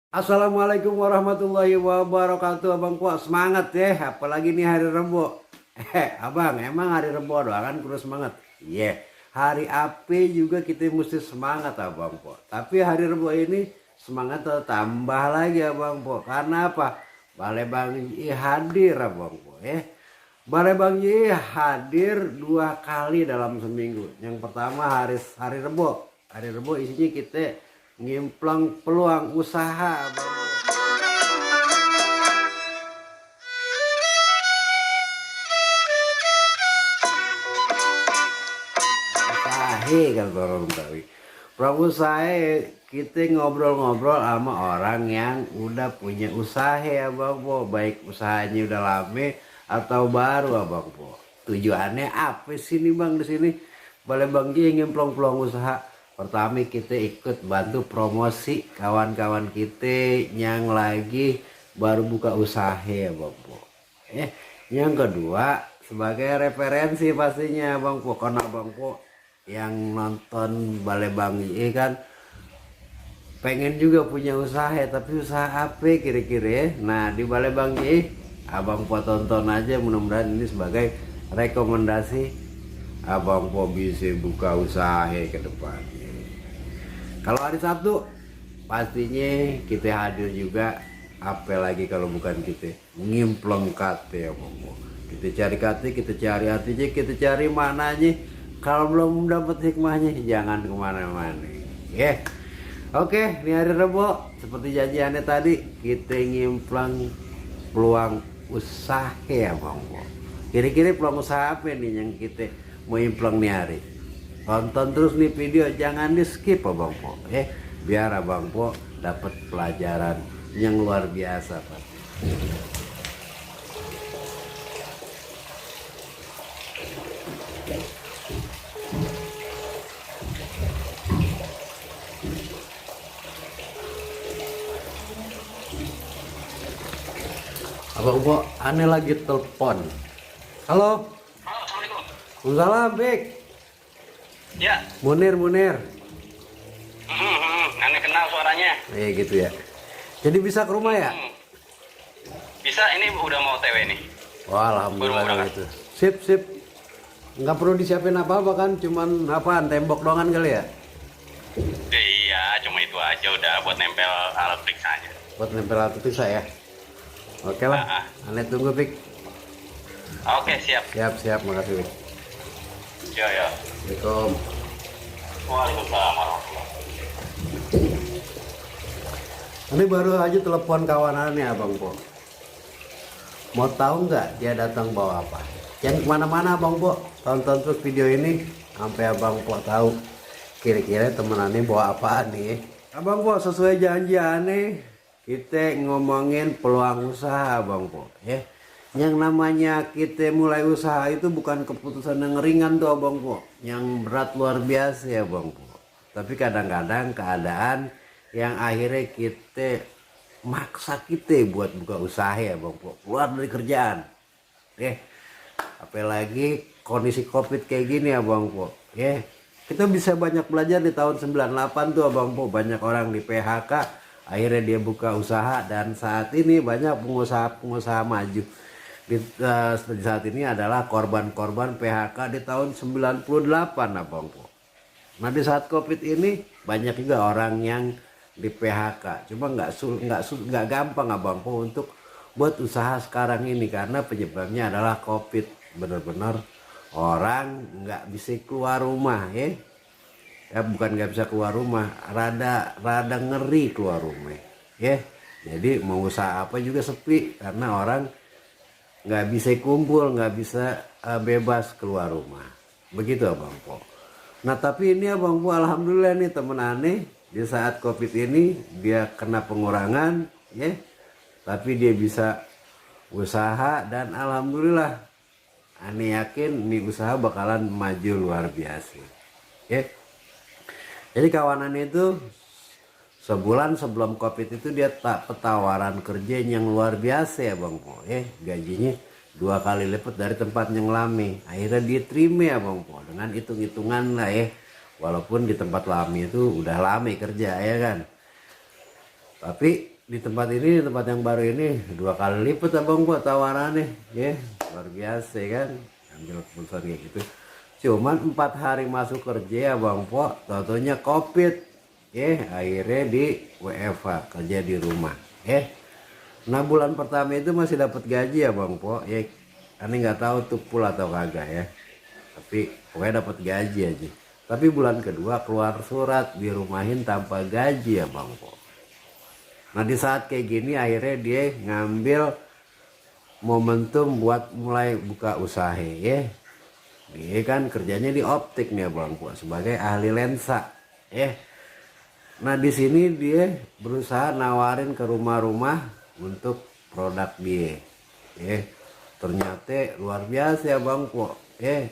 Assalamualaikum warahmatullahi wabarakatuh. Abang Po semangat ya, apalagi nih hari Rebo. Abang, emang hari Rebo doang kan terus semangat. Iya, hari apa juga kita mesti semangat Abang Po. Tapi hari Rebo ini semangat tambah lagi Abang Po. Karena apa? Balai Bang I hadir Abang Po ya. Balai Bang I hadir 2 kali dalam seminggu. Yang pertama hari Rebo. Hari Rebo isinya kita ngimplang peluang usaha Bang. Usaha kan orang Betawi. Peluang usaha kita ngobrol-ngobrol sama orang yang udah punya usaha ya Bang Po. Baik usahanya udah lama atau baru Abang Po. Tujuannya apa sih nih Bang di sini? Balai Bang Ji ngimplong peluang usaha. Pertama kita ikut bantu promosi kawan-kawan kita yang lagi baru buka usaha ya Bang Po. Yang kedua sebagai referensi pastinya Bang Po, karena Bang Po yang nonton Balai Bang I kan pengen juga punya usaha, tapi usaha apa kira-kira ya? Nah di Balai Bang I Abang Po tonton aja, mudah-mudahan ini sebagai rekomendasi Abang Po bisa buka usaha ke depannya. Kalau hari Sabtu pastinya kita hadir juga, apalagi kalau bukan kita ngimplong kate ya Bang Po. Kita cari kate, kita cari artinya, kita cari mananya. Kalau belum dapat hikmahnya jangan kemana-mana ya. Oke, ini hari Rebo seperti janjiannya tadi kita ngimplong peluang usaha ya Bang Po. Kira-kira peluang usaha apa nih yang kita mau implong nih hari? Tonton terus nih video, jangan di skip Abang Po biar Abang Po dapat pelajaran yang luar biasa Pak. Abang Po aneh lagi telepon. Halo. Halo, Assalamualaikum. Waalaikumsalam Bik. Ya, Munir. aneh kenal suaranya. Gitu ya. Jadi bisa ke rumah ya? Bisa, ini udah mau TW nih. Wah, Baru mau alhamdulillah berangkat. gitu. Sip. Nggak perlu disiapin apa-apa kan, cuman apaan, tembok doangan kali ya? Iya, cuma itu aja udah buat nempel alat periksanya. Buat nempel alat pisah ya. Oke lah, aneh tunggu Bik. Oke, siap. Siap, makasih Bik. Yo. Assalamualaikum. Waalaikumsalam warahmatullahi. Ini baru aja telepon kawanannya Abang Po. Mau tahu nggak dia datang bawa apa? Jangan kemana-mana Abang Po. Tonton terus video ini sampai Abang Po tahu kira-kira temenannya bawa apaan nih. Abang Po sesuai janji aneh kita ngomongin peluang usaha Abang Po ya. Yang namanya kita mulai usaha itu bukan keputusan yang ringan tuh Abang Po, yang berat luar biasa ya Bang Po. Tapi kadang-kadang keadaan yang akhirnya kita maksa kita buat buka usaha ya Bang Po, keluar dari kerjaan. Apalagi kondisi Covid kayak gini ya Bang Po. Kita bisa banyak belajar di tahun 98 tuh Abang Po, banyak orang di PHK, akhirnya dia buka usaha dan saat ini banyak pengusaha-pengusaha maju. Di saat ini adalah korban-korban PHK di tahun 98 Abang Po. Nah di saat Covid ini banyak juga orang yang di PHK. Cuma nggak gampang Abang Po untuk buat usaha sekarang ini karena penyebabnya adalah Covid. Benar-benar orang nggak bisa keluar rumah ya. Bukan nggak bisa keluar rumah, rada ngeri keluar rumah ya. Jadi mau usaha apa juga sepi karena orang nggak bisa kumpul, nggak bisa bebas keluar rumah. Begitu Abang Po. Nah tapi ini Abang Po alhamdulillah nih temen aneh di saat Covid ini dia kena pengurangan ya, tapi dia bisa usaha dan alhamdulillah aneh yakin nih usaha bakalan maju luar biasa ya. Jadi kawanan itu sebulan sebelum Covid itu dia tak petawaran kerja yang luar biasa ya Bang Po gajinya 2 kali lipat dari tempat yang lama. Akhirnya dia terima ya Bang Po dengan hitung-hitungan lah walaupun di tempat lama itu udah lama kerja ya kan. Tapi di tempat ini, di tempat yang baru ini 2 kali lipat abang po tawarannya, ya luar biasa kan, ambil keputusan kayak gitu. Cuman 4 hari masuk kerja abang po, taunya COVID, ya akhirnya di WFH kerja di rumah, ya. Nah bulan pertama itu masih dapat gaji ya bang po, ya aneh nggak tahu tuh full atau kagak ya, tapi pokoknya dapat gaji aja. Tapi bulan kedua keluar surat dirumahin tanpa gaji ya bang po. Nah di saat kayak gini akhirnya dia ngambil momentum buat mulai buka usaha ya. Dia kan kerjanya di optik nih bang po sebagai ahli lensa ya. Nah di sini dia berusaha nawarin ke rumah-rumah untuk produk dia ya. Ternyata luar biasa ya bang po ya.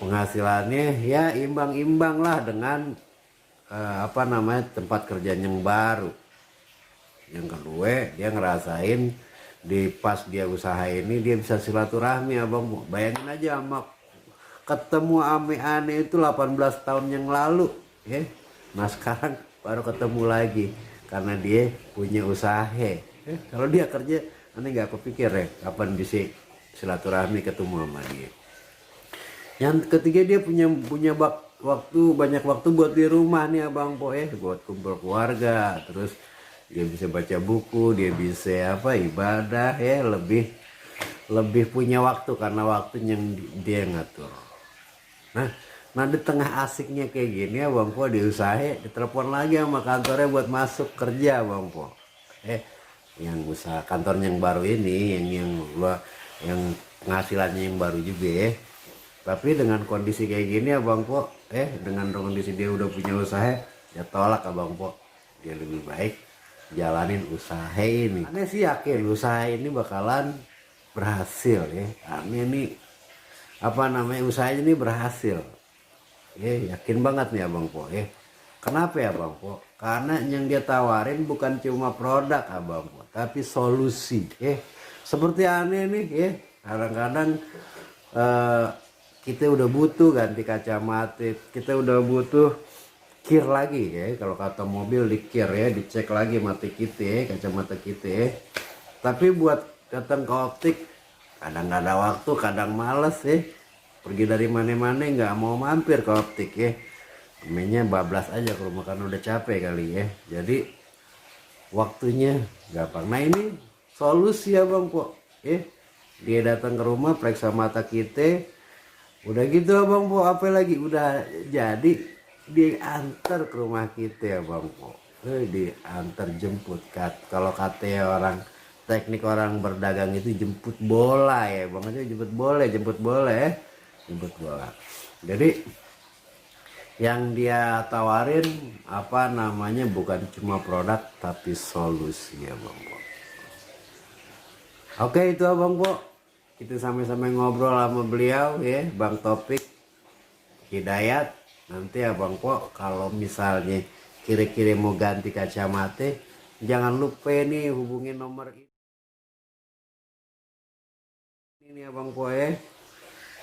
Penghasilannya ya imbang-imbang lah dengan tempat kerja yang baru. Yang kedua dia ngerasain di pas dia usaha ini dia bisa silaturahmi abang. Bayangin aja sama ketemu ame-ane itu 18 tahun yang lalu ya. Nah sekarang baru ketemu lagi karena dia punya usaha kalau dia kerja nanti nggak kepikir ya kapan bisa silaturahmi ketemu sama dia. Yang ketiga dia punya banyak waktu buat di rumah nih abang po buat kumpul keluarga, terus dia bisa baca buku, dia bisa ibadah ya, lebih punya waktu karena waktunya yang dia ngatur. Nah di tengah asiknya kayak gini abang po diusaha, ditelepon lagi sama kantornya buat masuk kerja abang po. Yang usaha kantornya yang baru ini yang penghasilannya yang baru juga ya. Tapi dengan kondisi kayak gini abang po, dengan kondisi dia udah punya usaha, ya tolak abang po. Dia lebih baik jalanin usaha ini. Aneh sih yakin usaha ini bakalan berhasil ya. Aneh nih usaha ini berhasil. Yakin banget nih abang po ya. Kenapa ya abang po? Karena yang dia tawarin bukan cuma produk abang po, tapi solusi. Seperti aneh nih ya. Kadang-kadang kita udah butuh ganti kacamata, kita udah butuh kir lagi ya. Kalau kata mobil di kir ya, dicek lagi mata kita ya, kacamata kita ya. Tapi buat datang ke optik kadang nggak ada waktu, kadang males ya. Pergi dari mana-mana nggak mau mampir ke optik ya. Mainnya bablas aja ke rumah karena udah capek kali ya. Jadi waktunya gampang. Nah ini solusi ya bang po. Dia datang ke rumah periksa mata kita. Udah gitu abang po, apa lagi udah jadi dia antar ke rumah kita ya bang po. Diantar jemput kalau kata orang teknik orang berdagang itu jemput bola ya bang, aja jemput bola ya, jemput bola. Jadi yang dia tawarin bukan cuma produk tapi solusi ya bang po. Oke itu abang po. Kita sama-sama ngobrol sama beliau ya, Bang Topik Hidayat. Nanti abang po kalau misalnya kira-kira mau ganti kacamata, jangan lupa nih hubungin nomor ini abang po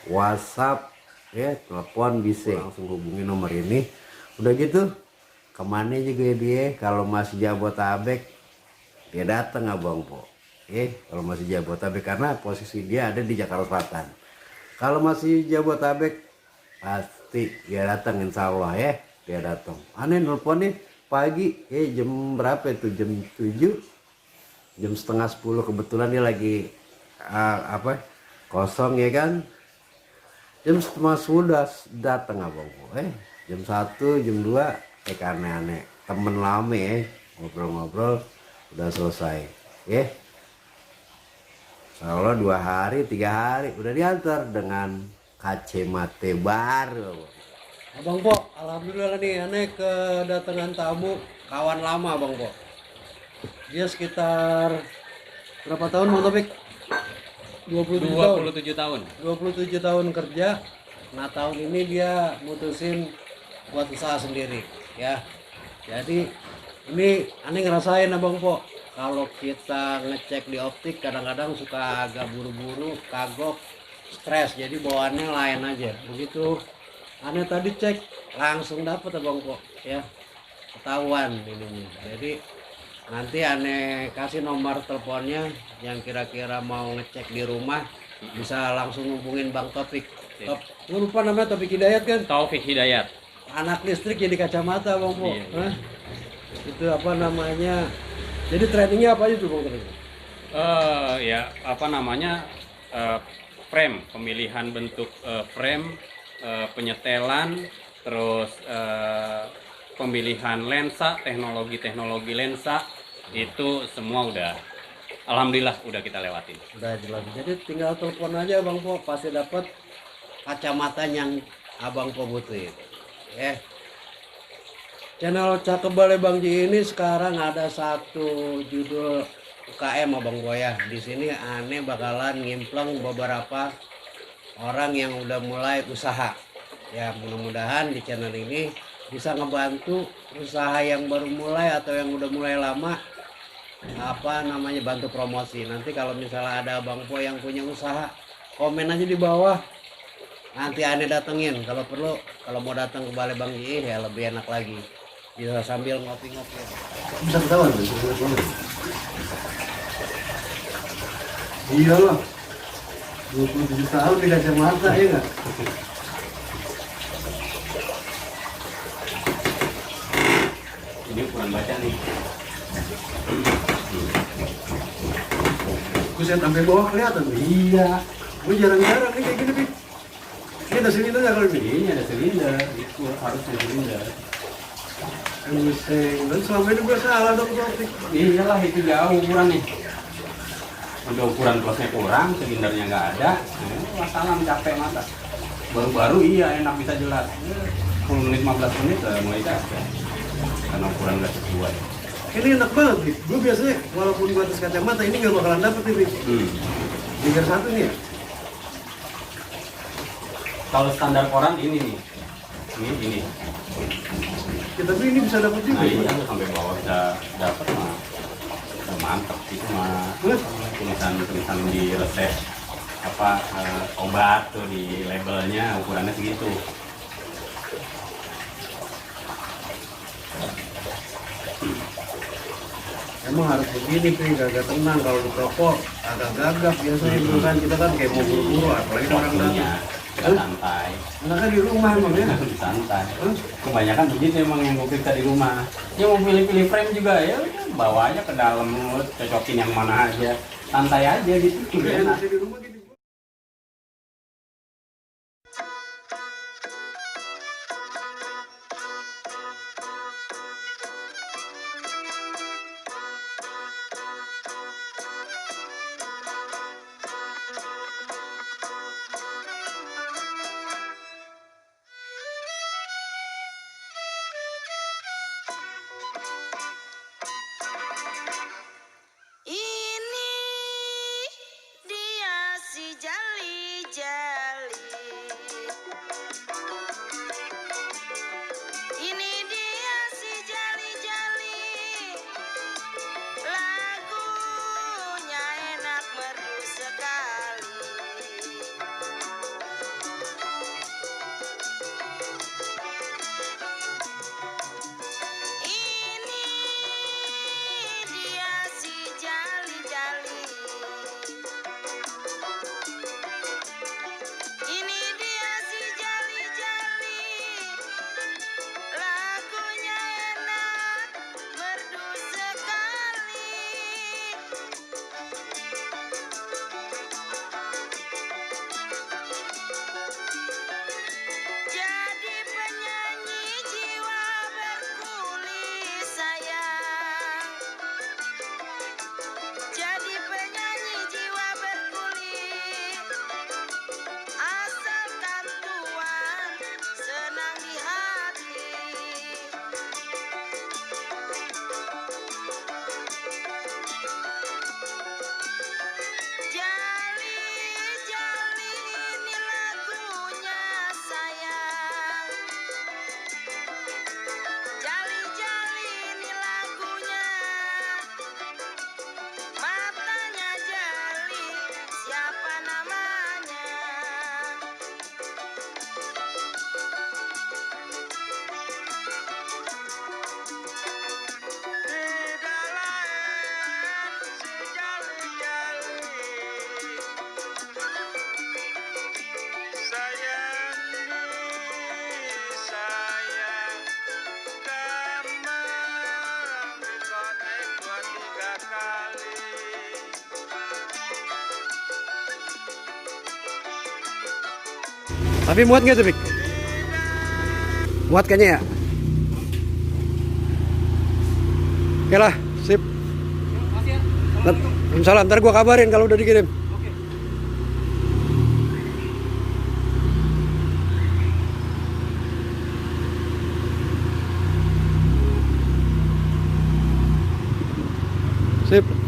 WhatsApp ya, telepon bisa langsung hubungin nomor ini. Udah gitu kemana juga dia, kalau masih Jabotabek dia datang abang po. Kalau masih Jabotabek karena posisi dia ada di Jakarta Selatan. Kalau masih Jabotabek pasti dia datang insya Allah ya, dia datang. Aneh nelpon nih pagi jam berapa itu, jam 7, jam setengah 10 kebetulan dia lagi kosong ya kan. Jam setengah 10 udah datang abang jam 1 jam 2 aneh-aneh temen lama ngobrol-ngobrol udah selesai Insya 2 hari 3 hari udah diantar dengan kacamata baru. Abang po, alhamdulillah nih aneh kedatangan tamu kawan lama abang po. Dia sekitar berapa tahun bang Topik? 27 tahun. 27 tahun kerja. Nah tahun ini dia mutusin buat usaha sendiri ya. Jadi ini aneh ngerasain abang po, kalau kita ngecek di optik kadang-kadang suka agak buru-buru, kagok, stres, jadi bawaannya lain aja. Begitu aneh tadi cek langsung dapat abang po ya, ketahuan ini. Jadi Nanti aneh kasih nomor teleponnya yang kira-kira mau ngecek di rumah bisa langsung hubungin Bang Topik. Lu lupa namanya Topik Hidayat kan? Taufik Hidayat. Anak listrik jadi kacamata Bang Po. Iya, iya. Hah? Itu apa namanya? Jadi trainingnya apa aja tuh Bang Topik? Ya apa namanya, frame, pemilihan bentuk frame, penyetelan, terus pemilihan lensa, teknologi lensa, itu semua udah, alhamdulillah udah kita lewatin. Udah jelas. Jadi tinggal telepon aja Bang Po, pasti dapat kacamata yang Abang Po butuhin. Channel Cakep Balai Bang Ji ini sekarang ada satu judul UKM Abang Boya. Di sini aneh bakalan ngimpleng beberapa orang yang udah mulai usaha. Ya mudah-mudahan di channel ini bisa ngebantu usaha yang baru mulai atau yang udah mulai lama, apa namanya, bantu promosi. Nanti kalau misalnya ada Bang Po yang punya usaha, komen aja di bawah. Nanti aneh datengin kalau perlu. Kalau mau datang ke Balai Bang Ji ya lebih enak lagi. Bisa sambil ngopi-ngopi. Bisa ketahuan tuh. Iya loh. 27 tahun di kacamata ya nggak? Ini ukuran baca nih. Buset sampai bawah kelihatan tuh. Iya. Gue jarang-jarang nih kayak gini, Pi. Ini ada silinder nggak kalau ini? Ini ada silinder, itu harusnya silinder. Buset. Dan selama ini gue salah dong Topik. Iyalah, itu jauh ukuran nih. Udah ukuran plusnya kurang, silindernya nggak ada. Masalah capek mata. Baru-baru iya enak bisa jelas. 10 menit 15 menit mulai capek. Karena ukuran nggak sesuai. Ini enak banget, Pi. Gue biasanya walaupun gue atas kacamata ini nggak bakalan dapet nih, Pi. Tinggal satu nih ya. Kalau standar koran ini nih. Ini. Ya, tapi ini bisa dapet juga. Nah, iya sampai bawah bisa dapat mah. Udah mantep sih, cuma tulisan di resep obat tuh di labelnya ukurannya segitu. Emang harus begini, Pi. Gagak tenang kalau di toko agak gagap biasanya itu kan, kita kan kayak mau buru-buru, apalagi orang datang. Kita santai. Enaknya di rumah emang ya. Santai. Kebanyakan begitu emang yang gue periksa di rumah. Ya mau pilih-pilih frame juga ya udah, bawa aja ke dalam, cocokin yang mana aja. Santai aja gitu. Enak sih di rumah gitu. Ini dia Tapi muat nggak tuh, Pik? Muat kayaknya ya? Oke lah, sip. Waalaikumsalam, ntar gua kabarin kalau udah dikirim. Sip.